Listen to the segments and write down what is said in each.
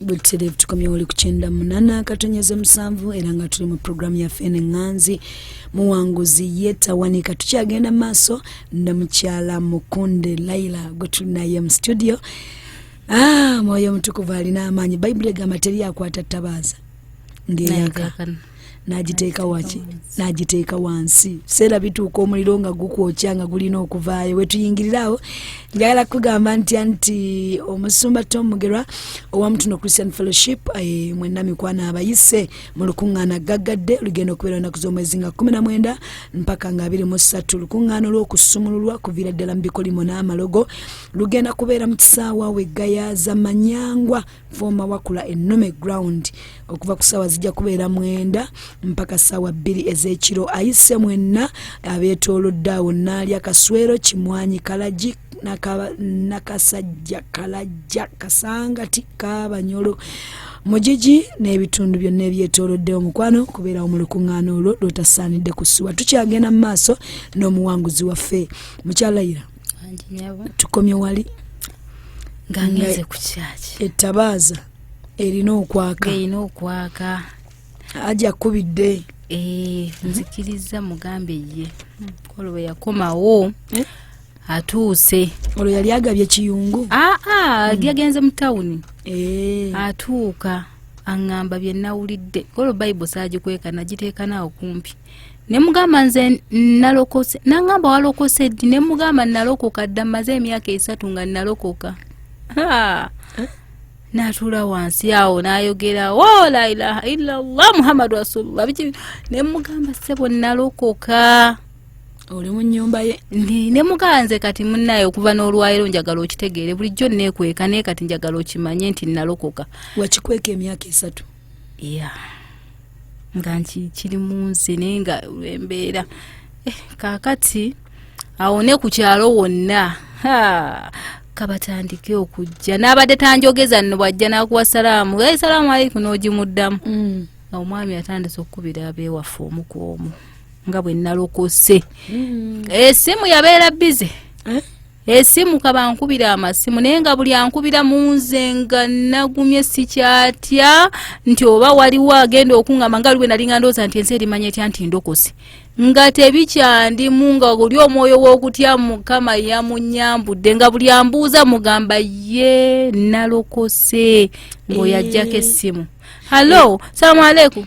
Butereevu tukomyewo oli ku 98.7, era nga tuli mu puroguramu yaffe eno eŋŋanzi muwanguzi ye tawanika. Tukyagenda mu maaso ne mukyala Mukunde Laila gwe tuli naye mu studio. Mwoyo omutukuvu alina amaanyi. Bayibuli egamba teri akwata ttabaaza ng'eyaka n'agiteeka waki, n'agiteeka wansi. Biseera bituuka omuliro nga gukwokya nga gulina okuvaayo. Wetuyingirirawo njagala kugamba ntya nti omusumba Tom Mugerwa owa Mutuno Christian Fellowship, mwenna mikwano abayise mu lukuŋŋaana gaggadde olugenda okubeera olunaku z'omwezi nga 19 mpaka nga 23, lukuŋŋaana olw'okusumululwa kuviira ddala mu bikolimo n'amalogo. Lugenda kubeera mu kisaawa w'eggayaaza Manyangwa former Wakula Ennume ground, okuva ku ssaawa zijja kubeera 9 mpaka ssaawa 2 ez'ekiro. Ayise mwenna abeetoolodde awo Naalya, Kaswero, Kimwanyi, Kalagi, Nakasajja, Kalajja, Kasangati, Kabanyolo, Mugigi n'ebitundu byonna ebyetoolodde omukwano kubeerawo mu lukuŋŋaana olwo lw'otasaanidde kusuwa. Tukyagenda mu maaso n'omuwanguzi waffe mukyala Ira. Tukomye wali nga ngenze ku kyaki. Ettabaaza erina okwaka. Erina okwaka. Ajja akubidde. Nzikiriza mugambe ye olwo bwe yakomawo atuuse. Olwo yali agabye kiyungu. Aa, yagenze mu tawuni. Atuuka aŋŋamba bye nawulidde olwo Bayibuli saagikweka, nagiteeka naawo kumpi. Ne mugamba nze nalokose. Naŋŋamba walokose ddi? Ne mugamba nalokoka dda, mmaze emyaka 3 nga nalokoka. N'atuula wansi awo n'ayogera, o la ilaha illallah Muhammadu rasulullah, biki. Ne mugamba ssebo nalokoka. Oli mu nnyumba ye. Ne mugamba nze kati munnaye okuva n'olwaliro njagala okitegeere, bulijjo neekweka, naye kati njagala okimanye nti nalokoka. Wakikweka emyaka 3? Ya, nga nki kiri mu nze, naye nga lwembeera. Kaakati awo ne ku kyalo wonna, kabatandike okujja n'abadde tanjogeza nno, bw'ajja n'akuwa salaamu, hey, salaamu aleikum, n'ogimuddamu. Omwami atandise okukubira abeewaffe omu ku omu nga bwe nalokose. Esimu yabeera bize. Esimu kabankubira amasimu, naye nga buli ankubira mu nze nga nagumye, sikyatya nti oba waliwo agenda okuŋŋamba, nga bwe nali nga ndowooza nti ensi erimanya etya nti ndokose, nga tebikyandimu, nga oli omwoyo w'okutya Mukama yamunyambudde, nga buli ambuuza mugamba ye nalokose, ng'oyo ajjako essimu, hallo, salaamu aleikum,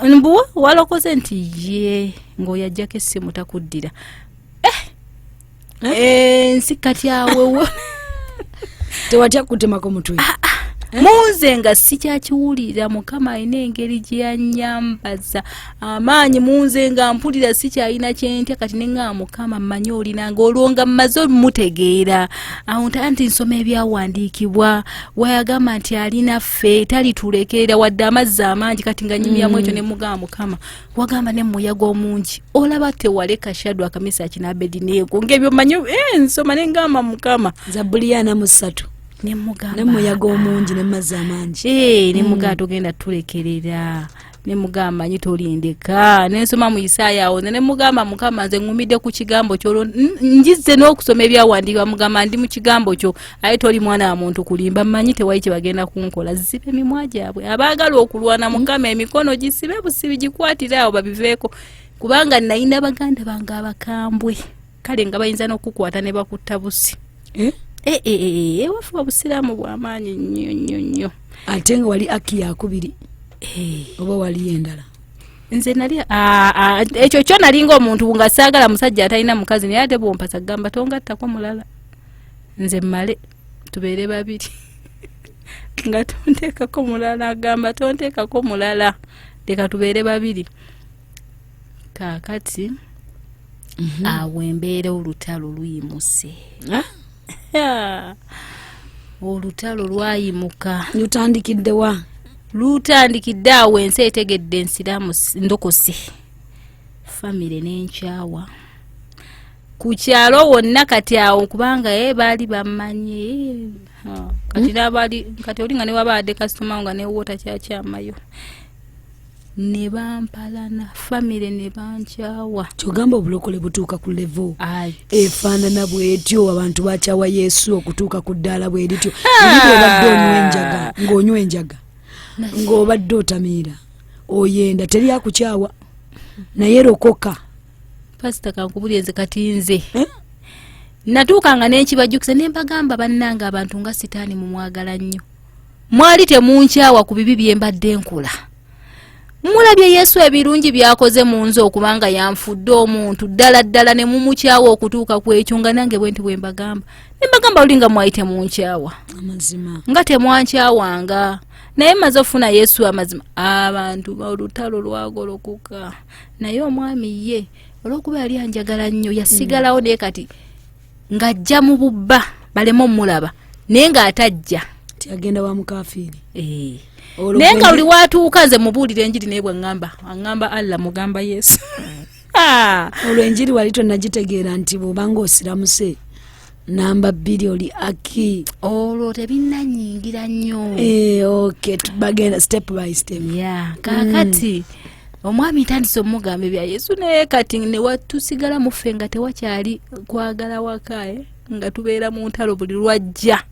mbuwa walokose? Nti ye, ng'oyo ajjako essimu takuddira. Ensi kati awewo. Tewatya kutemako mutwe? Munze nga sikyakiwulira. Mukama alina engeri gye yanyambaza amaanyi munze, nga mpulira sikyalina kyentya. Kati neŋŋamba Mukama mmanyi olinanga olwo nga mmaze omutegeera awo nti anti nsoma ebyawandiikibwa wayagamba nti alina ffe talitulekerera wadde amazzi amangi. Kati nga nyumyamu ekyo ne mugamba Mukama wagamba ne muyaga omungi olaba tewaleka Shadraka, Misaki n'Abedineego, ng'ebyo manyi, nsoma ne ngamba Mukama. Zabbuli ya 43. Nemugamba nemuyaga omungi nemazzi amangi. Nemugamba togenda tulekerera, nemugamba manyi tolindeka, nensoma mu Isaaya awo nze nemugamba Mukama nze ŋŋumidde ku kigambo kyo, olwo njizze n'okusoma ebyawandiikibwa, mugamba ndi mu kigambo kyo, aye toli mwana wa muntu kulimba, mmanyi tewali kye bagenda kunkola, ziba emimwa gyabwe abaagala okulwana, Mukama emikono gisibe busibi gikwatire awo babiveeko, kubanga nalina baganda bange abakambwe, kale nga bayinza n'okukwata ne bakutta busi. Ewaffe obusiraamu bw'amaanyi nnyo nnyo nnyo. Ate nga wali aki yakubiri oba waliyo endala? Nze nali ekyo kyo nalinga omuntu nga saagala musajja atalina mukazi, naye ate bwompasa gamba tongattako mulala, nze mmale tubeere babiri, nga tonteekako mulala, agamba tonteekako mulala, leka tubeere babiri. Kaakati awo embeera olutalo luyimuse. Olutalo lwayimuka. Lutandikidde wa? Lutandikidde awo ensi etegedde ensiraamu ndokose, famire n'enkyawa ku kyalo wonna. Kati awo kubanga baali bamanyi, kati n'abali kati oli nga newaba adde kasitoma nga newoota kyakyamayo. Ne bampalana, famire ne bankyawa. Kyogamba obulokole butuuka ku level efaanana bwetyo, abantu bakyawa Yesu okutuuka ku ddaala bwe lityo. Oli bw'obadde onywa enjaga, ng'onywa enjaga, ng'obadde otamiira, oyenda, teri akukyawa, naye lokoka. Pasita, kankubulire, nze kati nze Eh? natuukanga nenkibajjukiza ne mbagamba, bannange, abantu nga sitaani mumwagala nnyo, mwali temunkyawa ku bibi bye mbadde nkola. Mulabye Yesu ebirungi byakoze mu nze okubanga yanfudde omuntu ddala ddala, ne mumukyawa okutuuka ku ekyo. Nga nange bwe nti bwe mbagamba, ne mbagamba luli nga mwali temunkyawa. Amazima. Nga temwankyawanga, naye maze ofuna Yesu, amazima abantu olutalo lwagolokoka. Naye omwami ye olwokuba yali anjagala nnyo yasigalawo, naye kati ng'ajja mu bubba baleme omulaba, naye ng'atajja. Tiyagenda wa mukafiiri. Eh. Olwo Naye nga buli watuuka nze mubuulira enjiri, naye bwe ŋŋamba aŋŋamba Allah, mugamba Yesu. Ah! Olwo enjiri wali tonagitegeera nti bw'obanga osiramuse namba 2 oli aki? Olwo tebinnanyingira nnyo. Eh, okay, bagenda step by step. Ya, kaakati omwami ntandise omugamba ebya Yesu, naye kati newatusigala muffe nga tewakyali kwagala waka, eh? Nga tubeera mu ntalo buli lwajja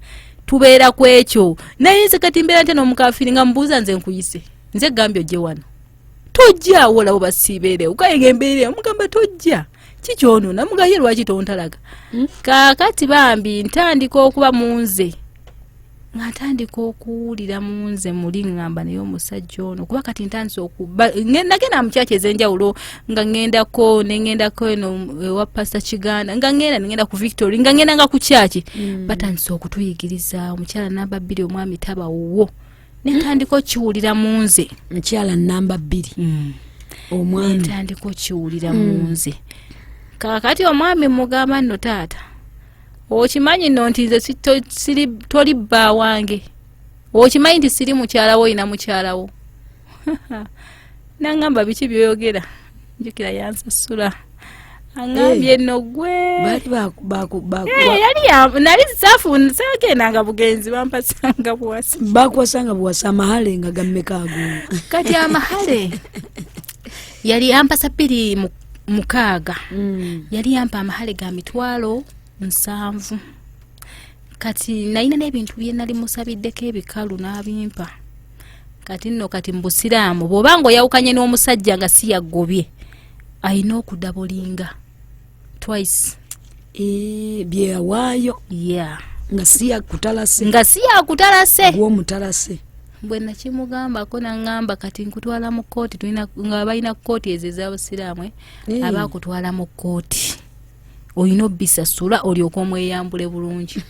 tubeera ku ekyo. Naye nze kati mbeera ntya n'omukafiri nga mubuuza, nze nkuyise, nze gambye ojje wano, tojjaawo, olabo basiibeerewo kaye nga embeera omugamba tojja kikyonoona, mugaye lwaki tontalaga? Kaakati bambi ntandika okuba mu nze nga ntandika okuwulira mu nze muli ŋŋamba, naye omusajja ono, kuba kati ntandise okuba nagenda mu kyaki ez'enjawulo, nga ŋŋendako ne ŋŋendako eno ewa Pasita Kiganda, nga ŋŋenda ne ŋŋenda ku Victory, nga ŋŋenda nga ku kyaki, batandise okutuyigiriza omukyala namba 2, omwami taba wuwo, ne ntandika okukiwulira mu nze. Mukyala namba 2, omwami. Ntandika okukiwulira mu nze. Kaakati omwami mugamba nno, taata, okimanyi nno nti nze toli bba wange, okimanyi nti siri mukyalawo, olina mukyalawo. Naŋŋamba, biki byoyogera? Njukira yansasula, aŋŋambye nno gwe Baali baku Eh, yali nali saafu, saagendanga bugenzi, bampasanga buwasi. Bakuwasanga buwasa. Amahale nga gammeka ago? Kati amahale yali ampasa 2006. Yali yampa amahale ga 700,000. Kati nalina n'ebintu bye nali musabiddeko ebikalu n'abimpa. Kati nno kati mu busiraamu bw'oba nga oyawukanye n'omusajja nga si yaggobye, alina okudabolinga twice. Eh, byeyawaayo. Yeah. Nga si yakutalase. Nga si yakutalase. Gwomutalase. Bwe nakimugambako naŋŋamba, kati nkutwala mu kkooti, tulina nga balina kkooti ezo ez'abasiraamu, eh? Eh. Abaakutwala mu kkooti olina obisasula olyoke omweyambule bulungi.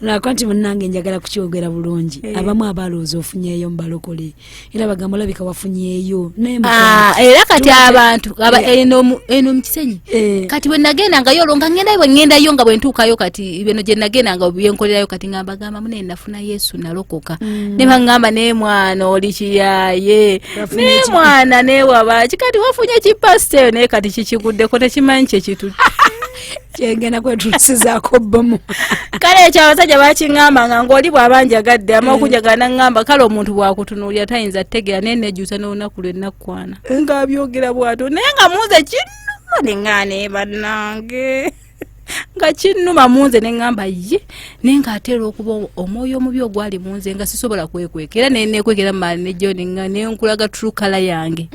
Lwako nti munnange njagala kukyogera bulungi. Eh. Abamu abalowooza ofunyeeyo mubalokole, era bagamba olabika wafunyeeyo, naye Ah, era kati abantu eno eno mukisenyi. Eh. Kati bwe nagendangayo olwo nga ngendayo, bwe ngendayo nga bwe ntuukayo, kati bino gye nagendanga byenkolerayo, kati nga mbagamba, mune nafuna Yesu, nalokoka. Ne baŋŋamba, naye mwana oli kiyaaye. Wafunye naye mwana newabaki kati wafunye kipasita eyo, naye kati kikiguddeko tekimanyi kyekitutte. Kyengenda kwetusizaako bomu. Kale ekyo abasajja bakiŋŋamba nga ng'oli bw'aba njagadde ama okunjagala, naŋŋamba, kale omuntu bw'akutunuulira tayinza kutegeera, naye nejjusa n'olunaku lwe nakkwana ng'abyogera bw'atyo, naye nga munze kinnuma, ne ŋŋaana bannange nga kinnuma munze, ne ŋŋamba ye, naye ng'ate era okuba omwoyo omubi ogwali munze nga sisobola kwekweka, era neneekwekera mumaali nejjo nenkulaga true colour yange.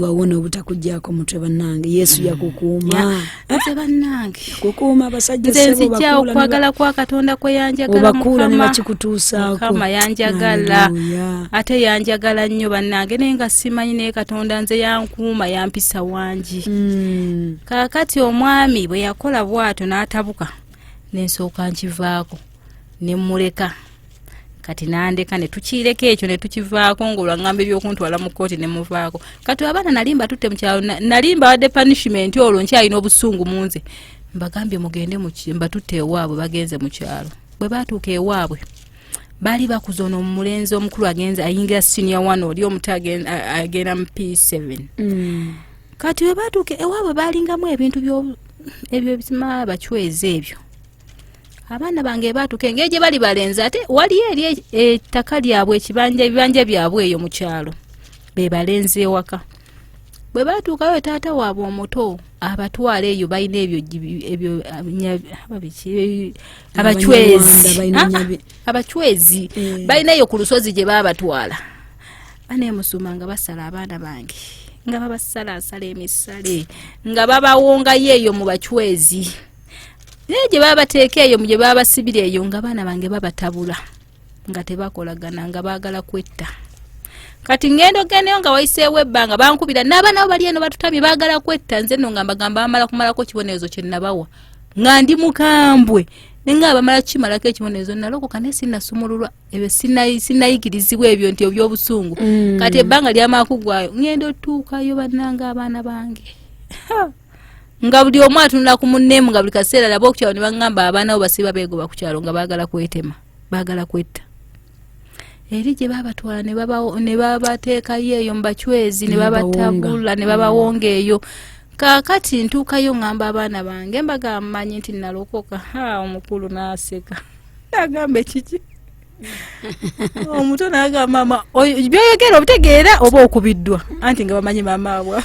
Wawona obutakuggyako mutwe. Bannange, Yesu yakukuuma. Nze bannange Kukuuma abasajja. Nze ssebo, nzijja obakuula ne okwagala kwa Katonda kwe yanjagala. Obakuula ne Mukama. bakikutuusaako. Mukama yanjagala. Hallelujah. Ate yanjagala nnyo bannange, naye nga simanyi, naye Katonda nze yankuuma, yampisa wangi. Kaakati omwami bwe yakola bw'atyo n'atabuka, nensooka nkivaako ne mmuleka. Kati nandeka ne tukiireka ekyo ne tukivaako, ng'olwaŋŋamba ebyokuntwala mu kkooti ne muvaako. Kati abaana nali mbatutte mu kyalo, nali mbawadde punishment, olwo nkyalina obusungu mu nze, mbagambye mugende mbatutte ewaabwe. Bagenze mu kyalo. Bwe baatuuka ewaabwe baali bakuza ono omulenzi omukulu agenze ayingira senior one, oli omuto agenda mu P7. Kati bwe batuuka ewaabwe baalingamu ebintu ebyo ebizima bacweza ebyo. Abaana bange batuuka, engeri gye bali balenzi, ate waliyo eri ettaka lyabwe, ekibanja, ebibanja byabwe eyo mu kyalo. Be balenzi ewaka. Bwe batuukayo, taata waabwe omuto abatwala eyo, balina ebyo ebyo biki, abachwezi. Balina Ah, abachwezi. Balina eyo ku lusozi gye baabatwala. Baneemusuma nga basala abaana bange, nga babasalasala emisale, nga babawongayo eyo mu bachwezi. Naye gye babateeka eyo, gye babasibira eyo, nga abaana bange babatabula, nga tebakolagana, nga baagala kwetta. Kati ngenda ogendayo nga wayiseewo ebbanga, bankubira, n'abaana bo bali eno batutamye, baagala kwetta. Nze nno nga mbagamba bamala kumalako kibonerezo kye nabawa, nga ndi mukambwe, nenga bamala kimalako ekibonerezo. Nalokoka naye sinnasumululwa ebyo, sinnayigirizibwa ebyo nti ebyobusungu. Kati ebbanga lyamala kuggwayo, ngenda otuukayo, bannanga, abaana bange nga buli omu atunula ku munneemu, nga buli kaseera laba okukyalo. Ne baŋŋamba abaana bo basiba beegoba ku kyalo, nga baagala kwetema, baagala kwetta. Eri gye babatwala ne babateekayo eyo mu bachwezi, ne Ne babawonga. babatabula, ne babawonga eyo. Kaakati ntuukayo, ŋŋamba abaana bange, mbagamba, mmanyi nti nalokoka. Ha, omukulu n'aseka, n'agamba, ekiki? Omuto n'agamba, maama, byoyogera obitegeera oba okubiddwa? Anti nga bamanyi maama abwa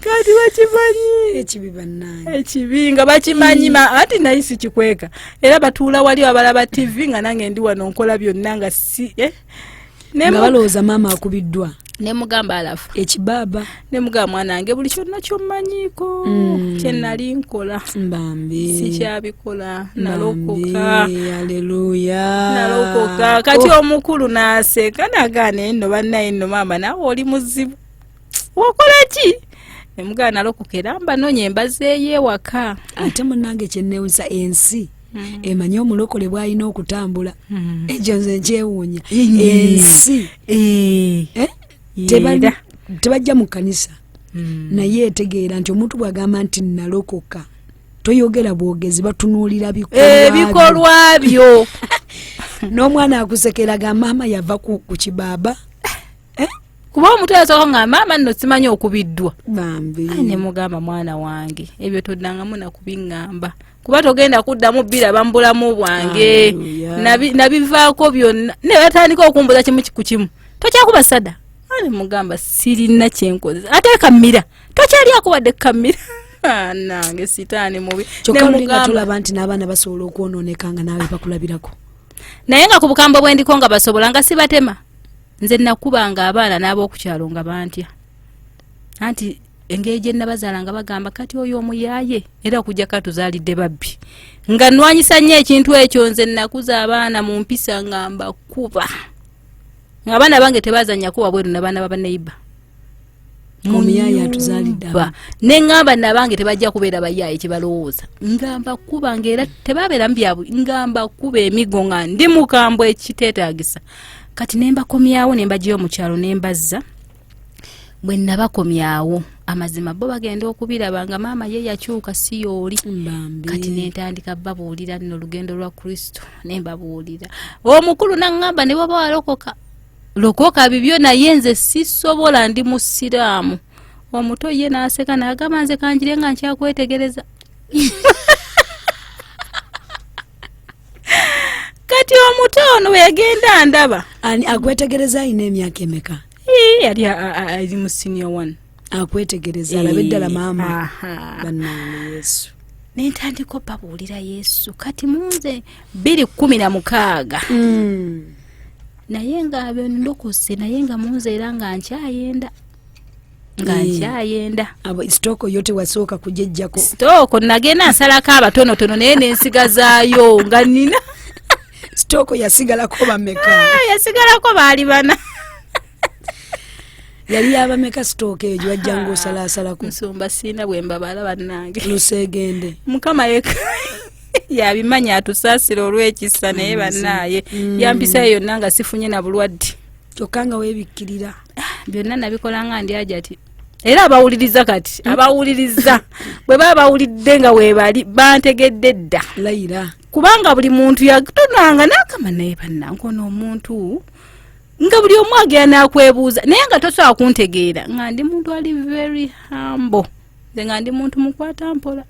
kati bakimanyi. Ekibi, bannange. Ekibi nga bakimanyi, anti naye sikikweka. Era batuula wali abalaba TV, nga nange ndi wano nkola byonna, nga si eh? Nga balowooza maama akubiddwa. Nemugamba alafa. Ekibaaba. Nemugamba, mwana wange, buli kyonna kyommanyiiko kyenali nkola Mbambi. sikyabikola, nalokoka. Bambi, aleluya. Nalokoka. Kati omukulu n'aseka, nagaana, enno bannaye nno maama naawe oli muzibu, wakola ki? Nemugamba nalokoka era mbanonye mbazeeyo ewaka. Ate munnange, kyenewusa, ensi emanyi omulokole bw'alina okutambula. Ekyo nze nkyewuunya, ensi. Eh? Era. Tebajja mu kkanisa, naye etegeera nti omuntu bw'agamba nti nalokoka, toyogera bwogezi, batunuulira bikolwa. Ebikolwa byo. N'omwana akusekera ga maama yava ku kibaaba. Kuba omuntu yasooka nga maama nno simanyi okubiddwa. Bambi. Aye ne mugamba, mwana wange, ebyo toddangamu nakubiŋŋamba, kuba togenda kuddamu biraba mu bulamu bwange. Hallelujah. Nabivaako byonna. Ne batandika okumbuza kimu ku kimu, tokyakuba sada? Ne mugamba sirina kyenkoze. Ate kamira tokyalyako wadde kamira? Ah, nange sitaani mubi. Kyokka Ne luli nga mugamba- tolaba nti n'abaana basobola okwonooneka nga naawe bakulabirako? Naye nga ku bukambwe bwendiko nga basobola, nga sibatema. Nze nakubanga abaana n'ab'okukyalo nga bantya, anti engeri gye nabazaala nga bagamba kati oyo omuyaaye, era okujja katuzaalidde babbi. Nga nwanyisa nnyo ekintu ekyo. Nze nakuza abaana mu mpisa, nga mbakuba, nga abaana bange tebazanyako wabweru nabaana babaneiba. Omuyaaye atuzaalidde Ba neŋŋamba nabange tebajja kubeera bayaaye kyebalowooza, nga mbakuba, nga era tebabeeramu byabwe, nga mbakuba emigo, nga ndi mukambwe ekiteetaagisa. Kati ne mbakomyawo, ne mbagyayo mu kyalo, ne mbazza. Bwe nabakomyawo, amazima bo bagenda okubiraba nga maama ye yakyuka, si yooli. Bambi. Kati nentandika babuulira nno olugendo lwa Kristo, nembabuulira. Omukulu naŋŋamba, ne bwaba walokoka, lokoka bibyo, naye nze sisobola, ndi musiraamu. Omuto ye n'aseka n'agamba, nze kanjire nga nkyakwetegereza. Kati omuto ono bwe yagenda ndaba. Ani akwetegereza? Alina emyaka emeka? Ii, yali ali mu senior one. Akwetegereza alabe ddala maama. Aha. Bannange, Yesu. Nentandika obabuulira Yesu. Kati munze 2016, naye nga ndokose, naye nga munze era nga nkyayenda, nga nkyayenda. Abo stock yo tewasooka kugejjako? Stock nagenda nsalako abatonotono, naye nensigazaayo nga nina. Stock yasigalako bameka? Ah, yasigalako baali bana. Yali yabameka stock eyo gyewajjanga osalaasalako? Nsumba, siina bwe mbabala, bannange. Luseegende. Mukama yeka yabimanya, atusaasira olw'ekisa. Naye bannaaye, yampisayo yonna nga sifunye na bulwadde. Kyokka nga weebikkirira. Byonna nabikola nga ndi ajati. Era abawuliriza kati, abawuliriza bwe baba bawulidde nga weebali, bantegedde dda. Layira. Kubanga buli muntu yatunanga nakama, naye bannange, ono omuntu nga buli omu agenda nakwebuuza, naye nga tosobola kuntegeera nga ndi muntu ali very humble. Nze nga ndi muntu mukwata mpola,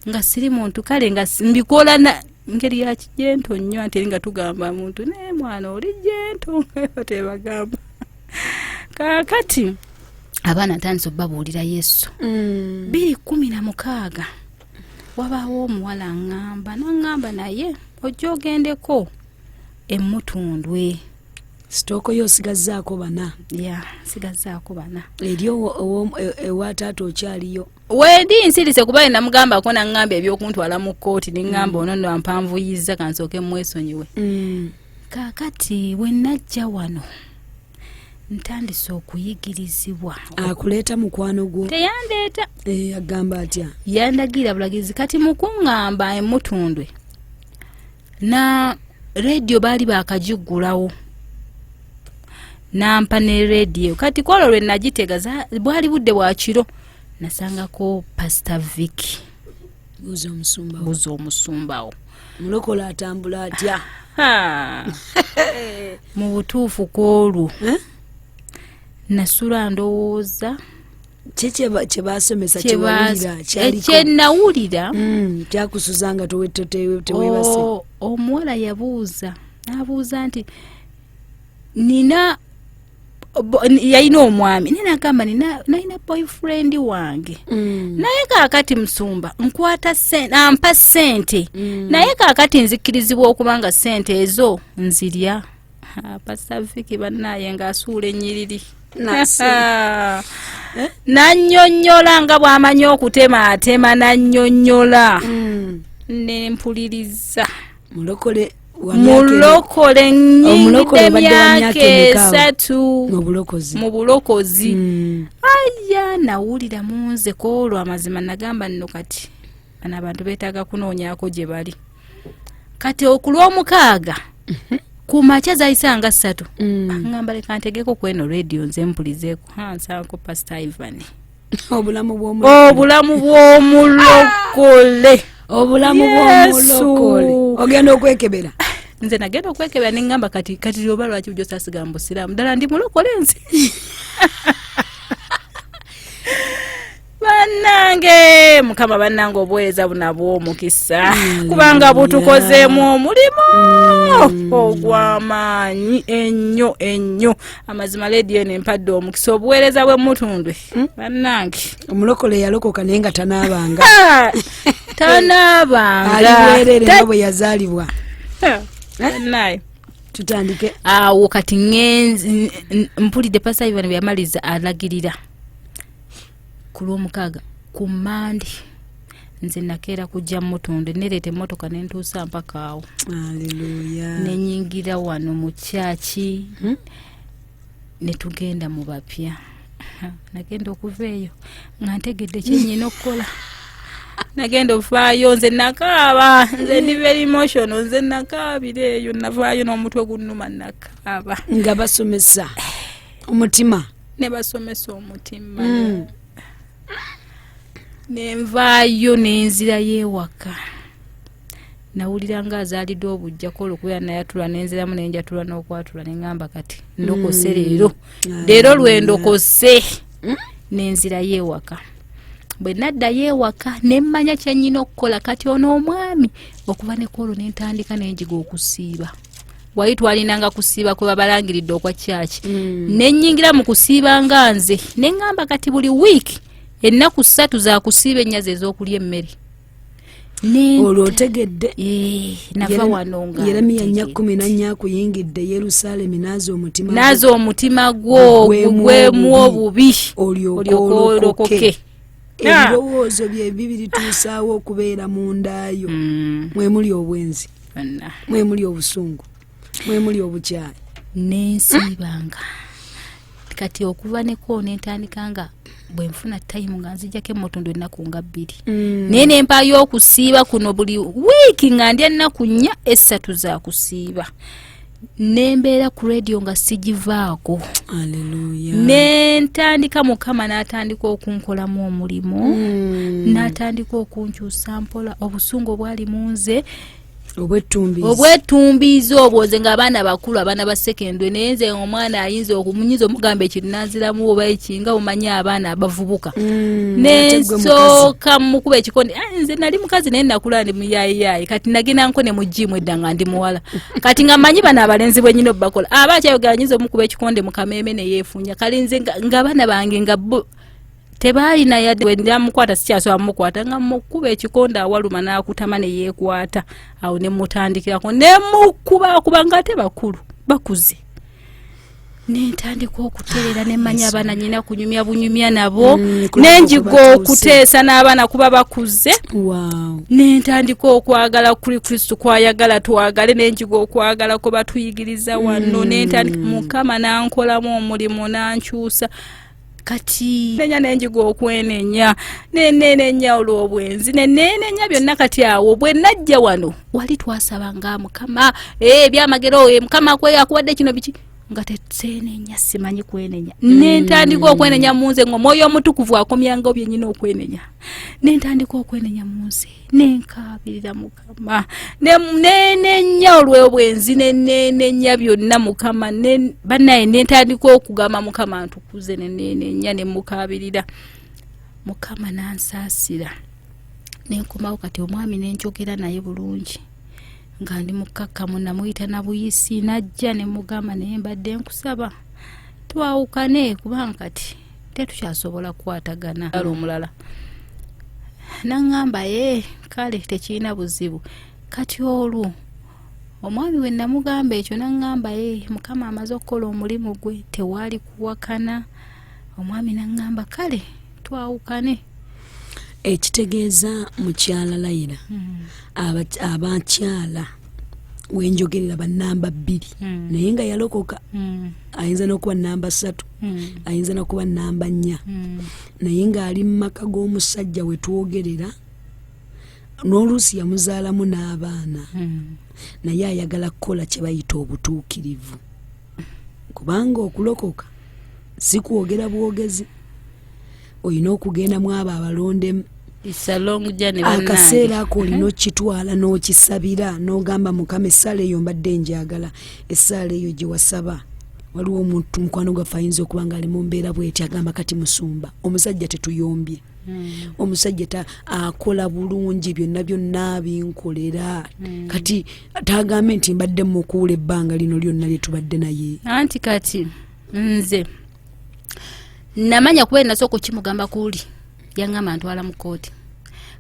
nga siri muntu kale nga mbikola na Ngeri ya kijento nnyo, anti eri nga tugamba muntu naye mwana oli jento, nga tebagamba. Kaakati abaana ntandise obabuulira Yesu. 2016 wabaawo omuwala aŋŋamba, naŋŋamba naye ojja ogendeko emutundwe. Stock yo osigazzaako bana? Ya, nsigazzaako bana. Eri ewa taata okyaliyo? Wendi nsirise, kuba namugambako naŋŋamba ebyokuntwala mu kkooti, neŋŋamba ono nno ampanvuyiza, kansooke mwesonyiwe. Kaakati bwe najja wano ntandise okuyigirizibwa. Akuleeta mukwano gwo? Teyandeeta. Eh, agamba atya? Yandagira bulagizi. Kati mukuŋŋamba emutundwe na rediyo baali bakagiggulawo, nampa ne rediyo. Kati kwolwo lwe nagitega, bwali budde bwa kiro, nasangako Pasita Viki. Buuza omusumba wo. Buza omusumbawo. Mulokole atambula atya? Ha! Mu butuufu kwolwo Eh? nasula ndowooza Ki kye basomesa, kyewawulira kyaliko? Kyenawulira. Kyakusuza nga teweebase? Omuwala yabuuza, n'abuuza nti nina yalina omwami, naye nagamba nalina boyfriend wange, naye kaakati musumba nkwata ampa ssente, naye kaakati nzikirizibwa okuba nga ssente ezo nzirya? Pastor Viki bannaaye ng'asuula ennyiriri. Eh? Nannyonnyola nga bw'amanyi okutema atema, nannyonnyola, nempuliriza. Mulokole wa myaka Mulokole. Omulokole Nyingidde obadde wa myaka myaka emeka awo? 3. Mu bulokozi. Mu bulokozi. Aya, nawulira mu nze kwolwo amazima, nagamba nno kati bano abantu beetaaga kunoonyaako gye bali. Kati okulwomukaaga ku makya zayisa nga 3, ngamba leka ntegeko kweno rediyo nze mpulizeeko. Ha, nsanko Pastor Ivan. Obulamu bw'omulokole. Obulamu bw'omulokole. Obulamu Yesu. bw'omulokole, ogenda okwekebera. Nze nagenda okwekebera neŋŋamba kati kati oba lwaki bujo saasiga mu busiraamu, ddala ndi mulokole nze? Bannange, Mukama bannange, obuweereza buno bw'omukisa, kubanga butukozeemu omulimu ogw'amaanyi ennyo ennyo. Amazima lediyo eno empadde omukisa, obuweereza bw'emutundwe, bannange. Omulokole yalokoka naye nga tanaabanga. Ah, tanaabanga. Ali bwerere nga bwe yazaalibwa. Bannaaye. Tutandike. Awo kati ŋŋenzi mpulidde Pastor Ivan bwe yamaliza alagirira ku lwomukaaga ku Mande, nze nakeera kujja mutunde, nereeta emmotoka nentuusa mpaka awo. Aleluya. Nenyingira wano mu kyaki, netugenda mu bapya. Nagenda okuva eyo nga ntegedde kyenyina okukola. Nagenda ovaayo nze nakaaba, nze ndi very emotional, nze nakaabira eyo, navaayo n'omutwe gunnuma, nakaaba. Nga basomesa omutima. Ne basomesa omutima. Nenvaayo nenzirayo ewaka, nawulira nga azaaliddwa obujjako olwokubeera nayatula, nenziramu nenjatula n'okwatula, neŋŋamba kati ndokose leero, leero lwendokose. Nenzirayo ewaka. Bwe naddayo ewaka nemmanya kyenyina okukola. Kati ono omwami okuva ne kwolwo nentandika nenjiga okusiiba. Wali twalinanga kusiiba kwe babalangiridde okwa kyaki, nenyingira mu kusiiba nga nze neŋŋamba kati buli wiiki ennaku 3 zakusiiba, ennya ze ez'okulya emmere. Olwo otegedde. Eh, nava wano nga Yeremiya 4 ntegedde. 14, akuyingidde Yerusaalemi naaza omutima gwo. Naaza omutima gwo gugwemu gugwemu obubi, obubi, olyoke olyoke olokoke. olokoke. Ah. Ebirowoozo bye bibirituusaawo okubeera mu ndaayo, mwemuli obwenzi, Bonna. mwemuli obusungu, mwemuli obukyayi. Nensiibanga. Kati okuva neko nentandika nga bwe nfuna time nga nzijjako emmutundu ennaku nga 2, naye nempaayo okusiiba kuno buli wiiki nga ndya ennaku 4, 3 za kusiiba. Nembeera ku radio nga sigivaako. Aleluya. Nentandika, Mukama n'atandika okunkolamu omulimu, n'atandika okunkyusa mpola obusungu obwali mu nze. Obwetumbiizi obwo nze nga abaana bakulu, abaana ba sekendwe, naye nze omwana ayinza okumunyinza omugamba ekintu nanziramu oba ekinga omanyi abaana abavubuka. Nensooka mukuba ekikonde. Ah, nze nali mukazi naye nakula ndi muyayiyayi. Kati nagenda nko ne mu jimu edda nga ndi muwala. Kati nga manyi bano abalenzi bwenyina obubakola, aba akyayogera nyinza omukuba ekikonde mu kameeme neyeefunya. Kale nze nga abaana bange nga bo tebaalina yadde namukwata, sikyasobola mukwata, nga mukuba ekikonde awaluma n'akutama ne yeekwata. Awo ne mutandikirako ne mukubakuba nga ate bakulu bakuze, nentandika okutereera nemanya abaana nyina kunyumya bunyumya nabo. Nenjiga okuteesa n'abaana kuba bakuze. Nentandika okwagala kuli Kristu kwayagala twagale, nenjiga okwagala kwe batuyigiriza wano. Nentandika Mukama nankolamu omulimu nankyusa. Kati nenya nenjiga okwenenya, nenenenya olw'obwenzi, nenenenya byonna. Kati awo bwe najja wano wali twasaba nga Mukama ebyamagero, Mukama akuwadde kino biki, nga tesenenya, simanyi kwenenya. Nentandika okwenenya munze nga Omwoyo Omutukuvu akomyanga byenyina okwenenya. Nentandika okwenenya munze, nenkaabirira Mukama, nenenya olw'obwenzi, nenenenya byonna Mukama. Bannaye nentandika okugamba Mukama ntukuze, nenenenya, nemukaabirira Mukama nansaasira, nenkomawo. Kati omwami nenjogera naye bulungi nga ndi mukkakkamu, namuyita na buyisi, najja nemugamba, naye mbadde nkusaba twawukane kubanga kati tetukyasobola kukwatagana. Omulala naŋŋamba, ye kale tekirina buzibu. Kati olwo omwami we namugamba ekyo, naŋŋamba, ye Mukama amaze okukola omulimu gwe, tewaali kuwakana. Omwami naŋŋamba, kale twawukane. Ekitegeeza mukyala Layira, abakyala wenjogerera banamba 2, naye nga yalokoka, ayinza n'okuba namba 3, ayinza n'okuba namba 4, naye ng'ali mu maka g'omusajja wetwogerera, n'oluusi yamuzaalamu n'abaana, naye ayagala kukola kye bayita obutuukirivu, kubanga okulokoka si kwogera bwogezi, olina okugenda mu abo abalondemu. It's a long journey. Akaseera ako olina okitwala n'okisabira n'ogamba, Mukama, essaala eyo mbadde njagala, essaala eyo gye wasaba. Waliwo omuntu mukwano gwaffe ayinza okuba nga ali mu mbeera bweti, agamba, kati musumba, omusajja tetuyombye, omusajja ta akola bulungi, byonna byonna binkolera, kati tagambe nti mbadde mukuula ebbanga lino lyonna lye tubadde naye. Anti kati nze namanya kuba nasooka okimugamba kuuli, yaŋŋamba ntwala mu kooti.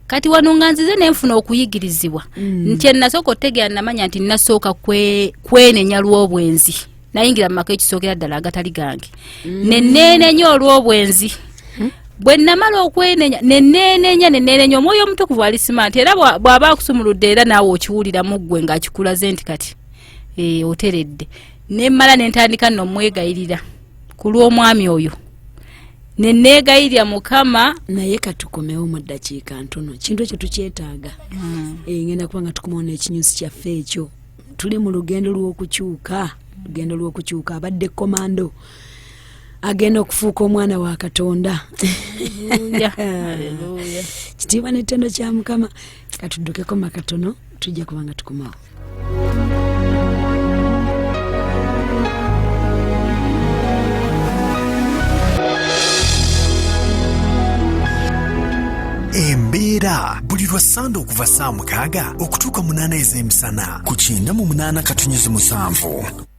Kati wano nga nzize nenfuna okuyigirizibwa nti enasooka otegeera, namanya nti nasooka kwenenya lw'obwenzi. Nayingira mu maka ekisookera ddala agatali gange, neneenenya olw'obwenzi. Bwe namala okwenenya, neneenenya, neneenenya, Omwoyo Omutukuvu alisima nti era bw'aba akusumuludde, era naawe okiwuliramu ggwe ng'akikulaze nti kati oteredde. Nemmala nentandika nno omwegayirira ku lw'omwami oyo, neneegayirira Mukama. Naye katukomewo mu ddakiika ntono, kintu ekyo tukyetaaga. Ngenda kuba nga tukomawo n'ekinyusi kyaffe ekyo. Tuli mu lugendo lw'okukyuka, lugendo lw'okukyuka. Abadde komando agenda okufuuka omwana wa Katonda. Hallelujah. Kitiibwa n'ettendo kya Mukama. Katuddukeko makatono, tujja kuba nga tukomawo. Embeera buli lwa Sande okuva saa 6 okutuuka 8 ez'emisana ku 98.7.